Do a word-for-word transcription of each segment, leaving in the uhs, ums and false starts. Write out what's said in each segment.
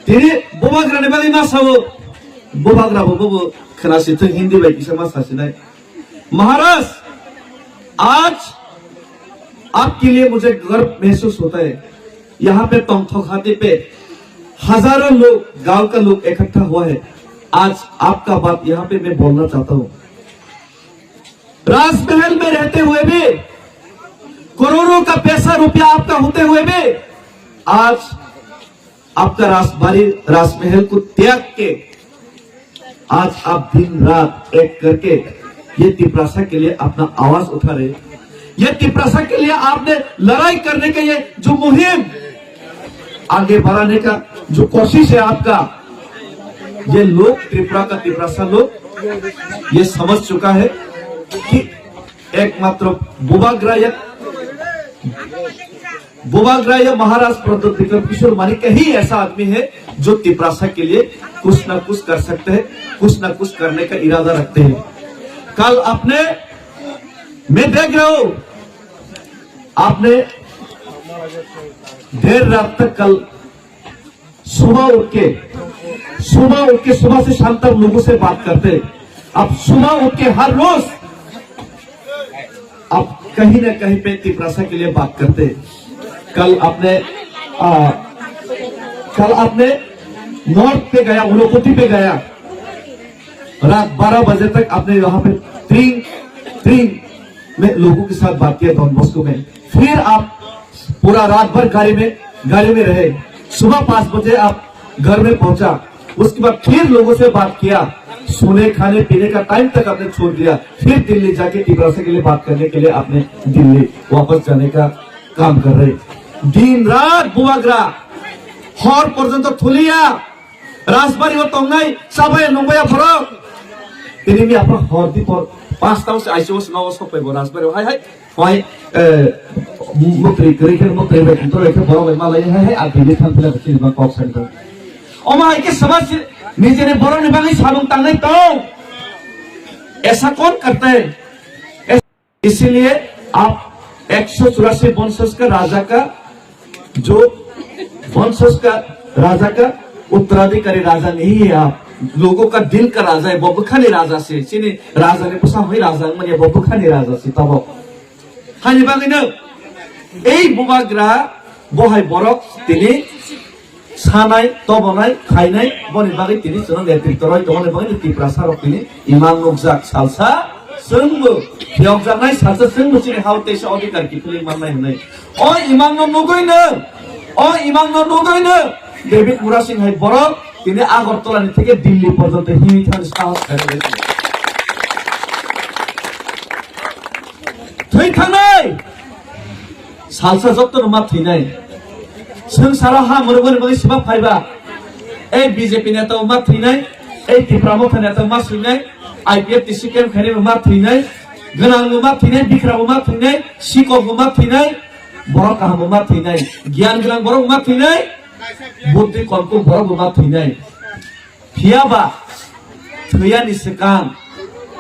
Tini bubagrani bagwi ma sao, bubagra bo, bo, bo khwnasithwng Hindi bai kisa ma sasinai. महाराज, आज आपके लिए मुझे गर्व महसूस होता है। यहाँ पे तोंगथोक हाथी पे हजारों लोग, गांव का लोग इकट्ठा हुआ है। आज आपका बात यहाँ पे मैं बोलना चाहता हूँ। राजमहल में रहते हुए भी, करोड़ों का पैसा रुपया आपका होते हुए भी, आज आपका राजबाड़ी, राजमहल को त्याग के आज आप दिन रात एक करके ये तिपरासा के लिए अपना आवाज उठा रहे। ये तिपरासा के लिए आपने लड़ाई करने के, ये जो मुहिम आगे बढ़ाने का जो कोशिश है आपका, ये लोग, त्रिपुरा का तिपरासा लोग ये समझ चुका है कि एकमात्र बुबाग्रा या, बुबाग्रा या महाराज प्रद्युत विक्रम किशोर मणि का ही ऐसा आदमी है जो तिपरासा के लिए कुछ ना कुछ कर सकते हैं, कुछ ना कुछ करने का इरादा रखते हैं। कल आपने, मैं देख रहा हूं, आपने देर रात तक कल सुबह उठ के, सुबह उठ के, सुबह से शाम तक लोगों से बात करते। अब सुबह उठ के हर रोज आप कहीं ना कहीं पे तिपरासा के लिए बात करते। कल आपने, आ, कल आपने नॉर्थ पे गया, उनकोटी पे गया, रात बारह बजे तक आपने वहां पे ट्रिंग ट्रिंग में लोगों के साथ बात किया डॉन बॉस्को में। फिर आप पूरा रात भर गाड़ी में, गाड़ी में रहे। सुबह पाँच बजे आप घर में पहुंचा, उसके बाद फिर लोगों से बात किया, सोने खाने पीने का टाइम तक आपने छोड़ दिया, फिर दिल्ली जाके तिपरासा के लिए बात करने के लिए आपने दिल्ली वापस जाने का काम कर रहे। दिन रात बुबाग्रा, हर पर्यंत थुलिया, Rajbari o tongnai, chabaya nungbaya borok. Tini mi apa hor di por, panch ta se aisi o snogo sok pai bo Rajbari o, hai, hai. Hai, eh, mukri, kri khe mukri bai, kuntor bai khe borok bai malai, hai, hai, a bini thang phila chini bang kok sai tong. Omo hai khe samaj nijeni borok ni bagwi samung tangnai tong. Aisa kon karte? इसीलिए आप एक सौ चौरासी वंशज का राजा का जो वंशज का राजा का उत्तराधिकारी राजा नहीं है, आप लोगों का दिल का राजा है। Bo bwkhani raja se, chini raja ni bwsa hwnwi raja wngmani, bo bwkhani raja se tabok. Hani bagwino ei bubagra bo hai borok tini sanai, tobonai, khainai, boni bagwi tini chwng netrito roi tongmani bagwi Tiprasa rok tini imang nukjak. Salsa chwngbo phiyokjaknai, salsa chwngbo chini hao teisa odhikar kiphilwi mannai hwnwi. O imangno nugwino, o imangno nugwino David Murasing hai borok tini Agartala ni theke Delhi porjonto himwi thani sahos khairok thwi thangnai. Salsa jotto no ma thwinai. Swng saro ha mwnwi mwnwi bagwi sima phaiba. Ei B J P neta ma thwinai, ei Tipra Motha neta ma swinai, I P F T C camp khainai ma thwinai, gwnang bo ma thwinai, bikra bo ma thwinai, sikok bo ma thwinai, borok kaham bo ma thwinai, giyan gwnang borok bo ma thwinai, buddhi kolkuk borok bo ma thwinai. Phiya ba thwiyani swkang,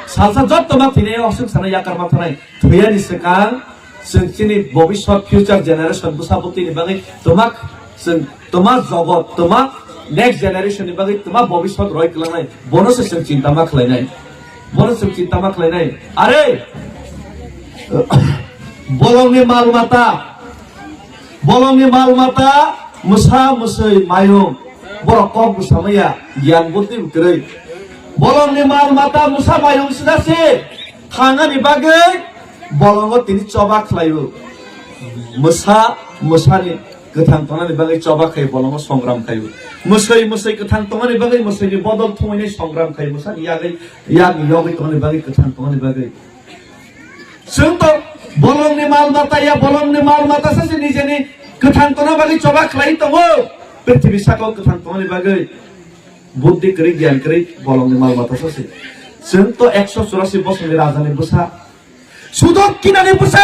salsa jotto ma thwinai, o swk sana yakar ma thwnai. Thwiyani swkang chwng chini bobiswt, future generation, bwsa bwtwini bagwi twma chwng twma jogot, twma next generation ni bagwi twma bobiswt roi kwlangnai, bono se chwng chinta ma khlainai, bono chwng chinta ma khlainai. Are bolongni mal mata, bolongni mal mata, mwsa, mwswi, mayung, borok kok bwsa maya, giyan buddhi bo kwrwi. Bolongni mal mata, mwsa, mayung sida se thangani bagwi bolongo tini choba khlaio. Mwsa, mwsani kwthang tongnani bagwi choba khai bolongo songram khaio. Mwswi, mwswi kwthang tongnani bagwi mwswini bodol thumwini songram khaio. Mwsani yagwi, yagni yogwi tongnani bagwi, kwthang tongnani bagwi. Chwng to bolongni mal mata ya, bolongni mal mata sa se nijeni kwthang tongna bagwi choba khlai tongo. Prithibi sakao kwthang tongmani bagwi buddhi kwrwi, giyan kwrwi, bolongni mal mata sa se. Chwng to ekso churasi bosongni rajani bwsa, Sudok kinani bwsa,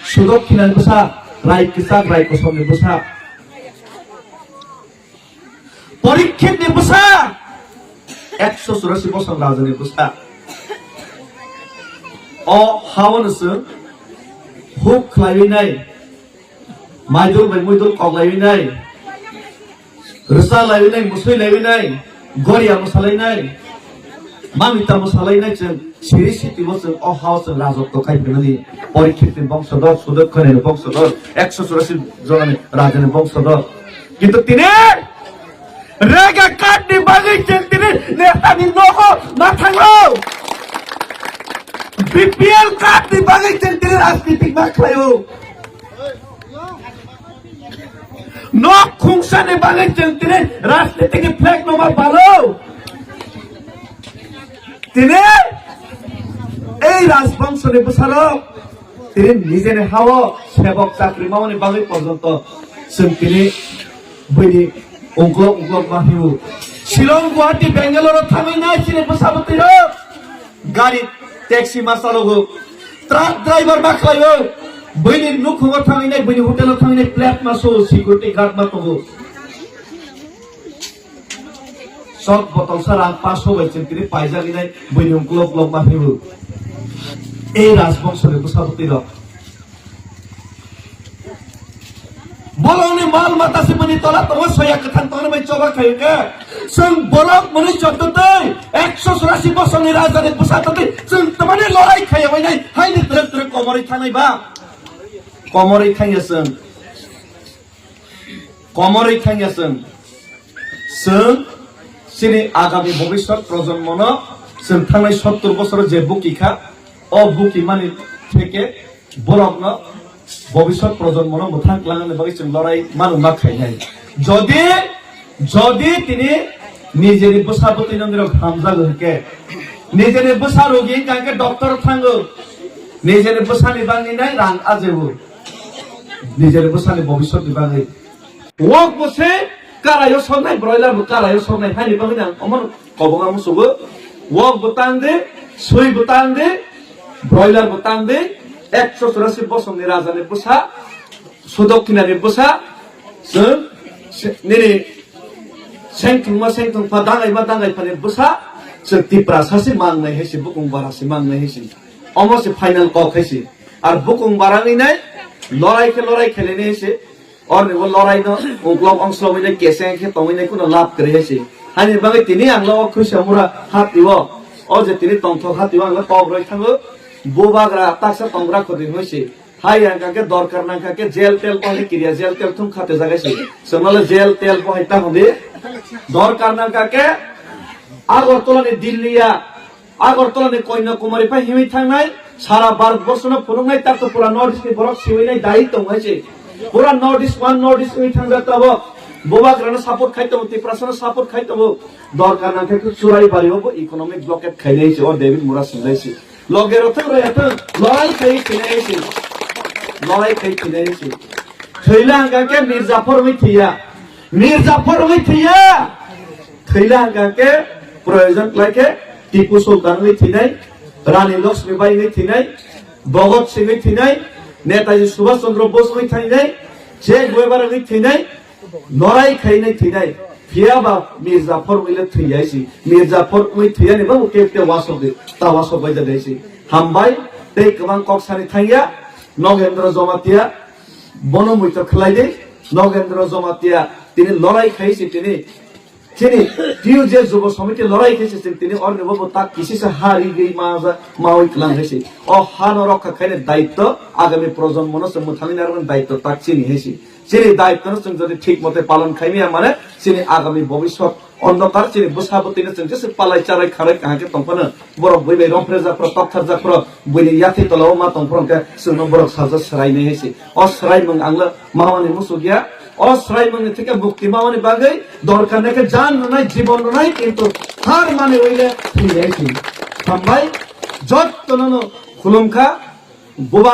Sudok kinani bwsa, rai kwchak, rai kosomni bwsa. Porikhitni bwsa, ekso churasi bosong rajani bwsa. O haono chwng huk khlaiwi nai, Maidul bai muidul kok laiwi nai, rwsa laiwi nai, musui laiwi nai, goria mwsa lai nai, mamita mwsa lai nai, chwng siri siti bo chwng o hao chwng rajotto khai phaimani, Porikshit ni bongso dor, Sudok khonai ni bongso dor, ekso churasi jona ni raja ni bongso dor. Kintu tini Rega card ni bagwi chwng tini neta ni nogo ma thango. B P L card ni bagwi chwng tini rajnitik ma khlaio. Nok khungsa ni bagwi chwng tini rajnitik ni flag no ma balo. Tini ei rajbongso ni bwsarok tini nijeni hao sebok chakri mamani bagwi porjonto chwng tini buini ungklok ungklok ma hiu. Shillong, Guwahati, Bangalore o thangwi nai chini bwsa bwtwi rok gari taxi ma chalogo, truck driver ma khlaio, buini nukhungo thangwi nai, buini hotel o thangwi nai plate ma so, security guard ma tongo. Sok botol sa rang paso bai chwng tini paijak inai buini uklok uklok ma phibu. Ei rajbongso ni bwsa bwtwi rok. Bolongni mal mata se bini tola tongo, soya kwthang tongo bai choba khayo khe. Chwng borok mwnwi chotto tei ekso churasi bosongni raja ni bwsa twi chwng tamani lorai khaya bai nai haini twrwk twrwk komorwi thangnai ba. Komorwi thangya chwng. Komorwi thangya chwng. Chwng chini agami bhobishyot projonmono chwng thangnai sottor bosoro je buki kha, o buki mani theke borokno bhobishyot projonmono mwthang kwlangni bagwi chwng lorai mano ma khainai. Jodi, jodi tini nijeni bwsa bwtwi nondirok hamjago hwnkhe, nijeni bwsa rogi hwnkha hwnkhe doctor thango, nijeni bwsani bagwi nai rang ajebo. Nijeni bwsani bhobishyotni bagwi. Wok bo se karaio soknai, broiler bo karaio soknai, haini bagwi ang omo kobonga musugo. Wok bo tang de, sui bo tang de, broiler bo tang de, ekso churasi bosongni rajani bwsa, sodok kinani bwsa, chwng se-, nini sengthongma sengthongpha dangaima dangaiphani bwsa, chwng Tiprasa se mangnai hai se, bukung bara se mangnai hai se. Omo se final kok hai se. Ar bukung barangwi nai lorai khe lorai khelene se. Orni bo lorai no uklok ongslogwi nai keseng khe tongwi nai kuno lab kwrwi hai se. Hani bagwi tini ang lo o khwisa mura hati o. O je tini tongthok hati o ang lo kok roi thango. Bubagra taksa tongra khodi hoi se. Hai ang kha khe dorkar nang kha khe jail tel po hai kiriya jail tel thum khate jagai se. Sengno le jail tel po hai ta hodi. Dorkar nang kha khe Agartala ni Dilli ya. Agartala ni Kanyakumari pai himwi thangnai, sara Bharat borsho no phunuknai, tak to pura North East ni borok siwi nai dai tong hai se. Pura North East, one North East wngwi thangjak tabok. Bubagra no support khai tongo, Tiprasa no support khai tongo. Dorkar nang khe churai bari o bo economic blockade khainai se, o David Murasing lai se. Loge rw thwng rw ya thwng, lorai khai thinai se. Lorai khai thinai se. Thwila hwnkha khe Mir Jafar wngwi thiya. Mir Jafar wngwi thiya. Thwila hwnkha khe proyojon khlai khe Tipu Sultan wngwi thinai, Rani Lakshmi Bai wngwi thinai, Bhagat Singh wngwi thinai, Netaji Subhash Chandra Bose wngwi thinai, Che Guevara wngwi thinai, norai khainai thinai. Phiya ba Mir Jafar wngwi le thwiya si. Mir Jafar wngwi thwiyani ba bo kebte wasok de, ta wasok bai da dai si. Hambai, tei kwbang kok sani thangya, Nogendra Jamatia, bono muitok khlai de, Nogendra Jamatia, tini lorai khai si tini. Chini T U J Jubo Samiti lorai khe se chwng tini orni bo bo tak kisi se ha rigwi ma ja, mawi kwlang hai se. O ha no rokha khaina daitto agami projonmo no se mwthangwi narwkna daitto tak chini hai se. Chini daitto no chwng jodi thik mote palon khai maya mane chini agami bobiswt ondokar chini bwsa bwtwi no chwng jese palai charai kharwi kaham khe tong phano borok bui bai romphre jak phro tokthar jak phro buini yathai tola o ma tong phro hwnkhe chwng no borok sajak swrai nai hai se. O swraimung ang le Mamani musuk ya, o swraimungni theke mukti mamani bagwi dorkar nai khe jan rwnai, jibon rwnai, kintu har mani wile thwiyai thwi. Hambai, jottono no khulumkha, buba